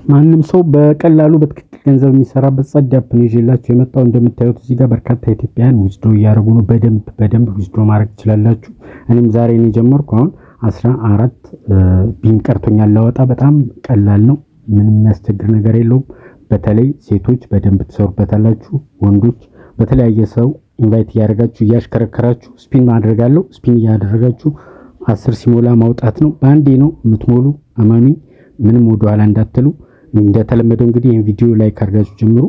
ማንም ሰው በቀላሉ በትክክል ገንዘብ የሚሰራበት ጸድ app ነው ይዤላችሁ የመጣው። እንደምታዩት እዚህ ጋር በርካታ ኢትዮጵያውያን withdraw እያደረጉ ነው። በደንብ በደንብ withdraw ማድረግ ትችላላችሁ። እኔም ዛሬ ነው የጀመርኩ። አሁን 14 ቢን ቀርቶኛል ላወጣ። በጣም ቀላል ነው። ምንም የሚያስቸግር ነገር የለውም። በተለይ ሴቶች በደንብ ትሰሩበታላችሁ። ወንዶች በተለያየ ሰው invite እያደረጋችሁ እያሽከረከራችሁ spin ማድረግ አለው። Spin እያደረጋችሁ 10 ሲሞላ ማውጣት ነው። በአንዴ ነው የምትሞሉ። አማኒ ምንም ወደኋላ እንዳትሉ። እንደተለመደው እንግዲህ ይህን ቪዲዮ like አድርጋችሁ ጀምሩ።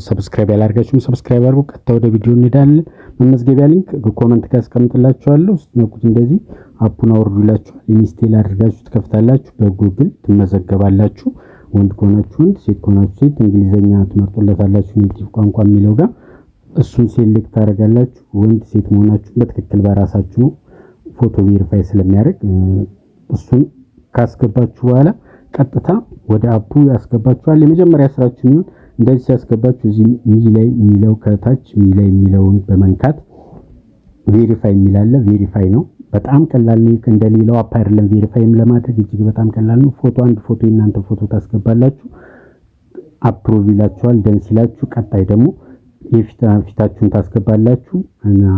Subscribe ያላደርጋችሁም subscribe አድርጉ። ቀጥታ ወደ ቪዲዮ እንሄዳለን። መመዝገቢያ link comment ጋር አስቀምጥላችኋለሁ። ስትነኩት እንደዚህ app ኡን አውርዱ ይላችኋል። Install አድርጋችሁ ትከፍታላችሁ። በጉግል ትመዘገባላችሁ። ወንድ ከሆናችሁ ወንድ፣ ሴት ከሆናችሁ ሴት፣ እንግሊዘኛ ትመርጡለታላችሁ። Native ቋንቋ የሚለው ጋር እሱን select ታደርጋላችሁ። ወንድ ሴት መሆናችሁ በትክክል በራሳችሁ ነው፣ ፎቶ verify ስለሚያደርግ። እሱን ካስገባችሁ በኋላ ቀጥታ ወደ app ኡ ያስገባችኋል። የመጀመሪያ ስራችሁ የሚሆን እንደዚህ ሲያስገባችሁ እዚህ me ላይ የሚለው፣ ከታች me ላይ የሚለውን በመንካት verify የሚል አለ። Verify ነው። በጣም ቀላል ነው። እንደሌላው app አይደለም። Verify ም ለማድረግ እጅግ በጣም ቀላል ነው። ፎቶ፣ አንድ ፎቶ፣ የእናንተ ፎቶ ታስገባላችሁ። Approve ይላችኋል። Done ሲላችሁ ቀጣይ ደግሞ የፊታችሁን ታስገባላችሁ።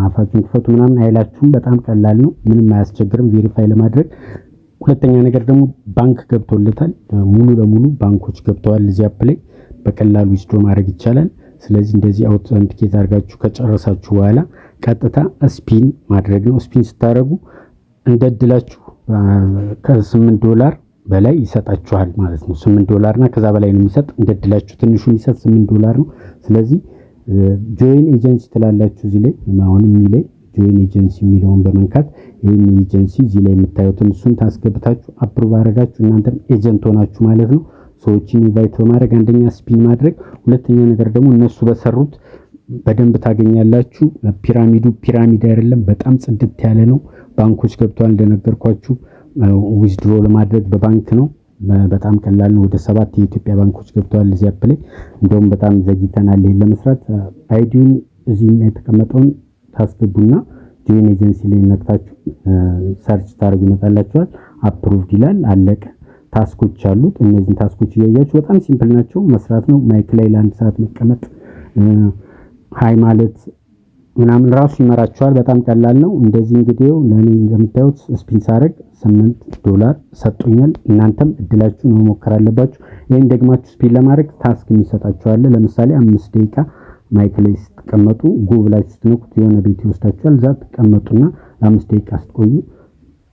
አፋችሁን ክፈቱ ምናምን አይላችሁም። በጣም ቀላል ነው። ምንም አያስቸግርም verify ለማድረግ። ሁለተኛ ነገር ደግሞ ባንክ ገብቶለታል። ሙሉ ለሙሉ ባንኮች ገብተዋል እዚህ app ላይ፣ በቀላሉ withdraw ማድረግ ይቻላል። ስለዚህ እንደዚህ authenticate አድርጋችሁ ከጨረሳችሁ በኋላ ቀጥታ spin ማድረግ ነው። Spin ስታደርጉ እንደ እድላችሁ ከ8 ዶላር በላይ ይሰጣችኋል ማለት ነው። 8 ዶላር እና ከዛ በላይ ነው የሚሰጥ። እንደ እድላችሁ ትንሹ የሚሰጥ 8 ዶላር ነው። ስለዚህ join agency ትላላችሁ። እዚህ ላይ አሁንም me ላይ join agency የሚለውን በመንካት ይህን ኤጀንሲ እዚህ ላይ የምታዩትን እሱን ታስገብታችሁ approve አድርጋችሁ እናንተም agent ሆናችሁ ማለት ነው። ሰዎችን invite በማድረግ አንደኛ spin ማድረግ፣ ሁለተኛ ነገር ደግሞ እነሱ በሰሩት በደንብ ታገኛላችሁ። ፒራሚዱ ፒራሚድ አይደለም፣ በጣም ጽድት ያለ ነው። ባንኮች ገብተዋል እንደነገርኳችሁ፣ withdraw ለማድረግ በባንክ ነው። በጣም ቀላል ነው። ወደ ሰባት የኢትዮጵያ ባንኮች ገብተዋል እዚህ app ላይ። እንደውም በጣም ዘግይተናል ይሄን ለመስራት። ID ውን እዚህ የተቀመጠውን ታስገቡና join agency ላይ ነክታችሁ search ታደርጉ ይመጣላችኋል። Approved ይላል። አለቀ። Task ኦች አሉት። እነዚህን task ኦች እያያችሁ በጣም simple ናቸው፣ መስራት ነው። Mic ላይ ለአንድ ሰዓት መቀመጥ፣ hi ማለት ምናምን ራሱ ይመራችኋል። በጣም ቀላል ነው። እንደዚህ እንግዲህ ለእኔ እንደምታዩት spin ሳረግ 8 ዶላር ሰጡኛል። እናንተም እድላችሁን መሞከር አለባችሁ። ይህን ደግማችሁ spin ለማድረግ task የሚሰጣችሁ አለ። ለምሳሌ 5 ደቂቃ mic ላይ ስትቀመጡ go ብላችሁ ስትነኩት የሆነ ቤት ይወስዳችኋል። እዛ ትቀመጡና ለ5 ደቂቃ ስትቆዩ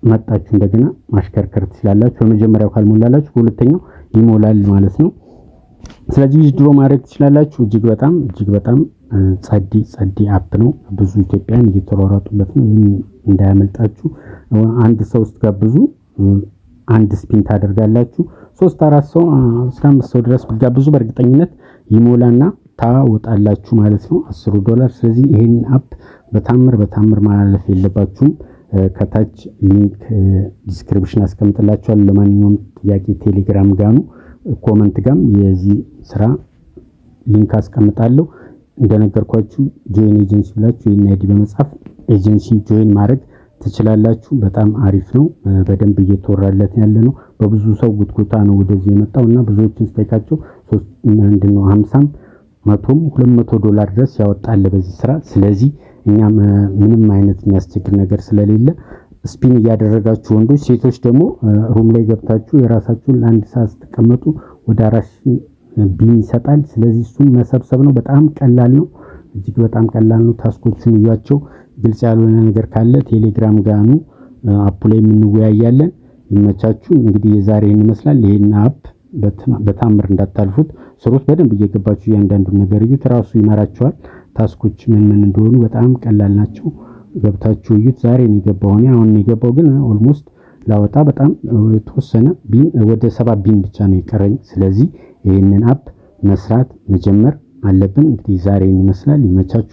መጣችሁ እንደገና ማሽከርከር ትችላላችሁ። በመጀመሪያው ካልሞላላችሁ በሁለተኛው ይሞላል ማለት ነው። ስለዚህ withdraw ማድረግ ትችላላችሁ። እጅግ በጣም እጅግ በጣም ጸዲ ጸዲ app ነው። ብዙ ኢትዮጵያን እየተሯሯጡበት ነው። ይህን እንዳያመልጣችሁ። አንድ ሰው ስትጋብዙ አንድ spin ታደርጋላችሁ። ሶስት አራት ሰው እስከ አምስት ሰው ድረስ ብትጋብዙ በእርግጠኝነት ይሞላና ታወጣላችሁ ማለት ነው፣ 10ሩ ዶላር። ስለዚህ ይሄን app በታምር በታምር ማለፍ የለባችሁም። ከታች link description አስቀምጥላችኋለሁ። ለማንኛውም ጥያቄ ቴሌግራም ጋኑ comment ጋም የዚህ ስራ link አስቀምጣለሁ። እንደነገርኳችሁ join agency ብላችሁ ይህን ID በመጻፍ agency join ማድረግ ትችላላችሁ። በጣም አሪፍ ነው። በደንብ እየተወራለት ያለ ነው። በብዙ ሰው ጉትጉታ ነው ወደዚህ የመጣው እና ብዙዎችን ስጠይቃቸው ምንድነው 50ም 100ም 200 ዶላር ድረስ ያወጣል በዚህ ስራ። ስለዚህ እኛ ምንም አይነት የሚያስቸግር ነገር ስለሌለ spin እያደረጋችሁ ወንዶች፣ ሴቶች ደግሞ room ላይ ገብታችሁ የራሳችሁን ለአንድ ሰዓት ስትቀመጡ ወደ 4000 ቢን ይሰጣል። ስለዚህ እሱን መሰብሰብ ነው። በጣም ቀላል ነው። እጅግ በጣም ቀላል ነው። Task ኦቹን እዩዋቸው። ግልጽ ያልሆነ ነገር ካለ ቴሌግራም ጋኑ app ኡ ላይ የምንወያያለን። ይመቻችሁ። እንግዲህ የዛሬ ይህን ይመስላል። ይሄን app በታምር እንዳታልፉት፣ ስሩት። በደንብ እየገባችሁ እያንዳንዱን ነገር እዩት። ራሱ ይመራችኋል። Task ኦች ምን ምን እንደሆኑ በጣም ቀላል ናቸው። ገብታችሁ እዩት። ዛሬ ነው የገባው እኔ፣ አሁን ነው የገባው፣ ግን almost ላወጣ በጣም የተወሰነ ቢን፣ ወደ 70 ቢን ብቻ ነው የቀረኝ። ስለዚህ ይህንን app መስራት መጀመር አለብን። እንግዲህ ዛሬ ይመስላል። ይመቻችሁ።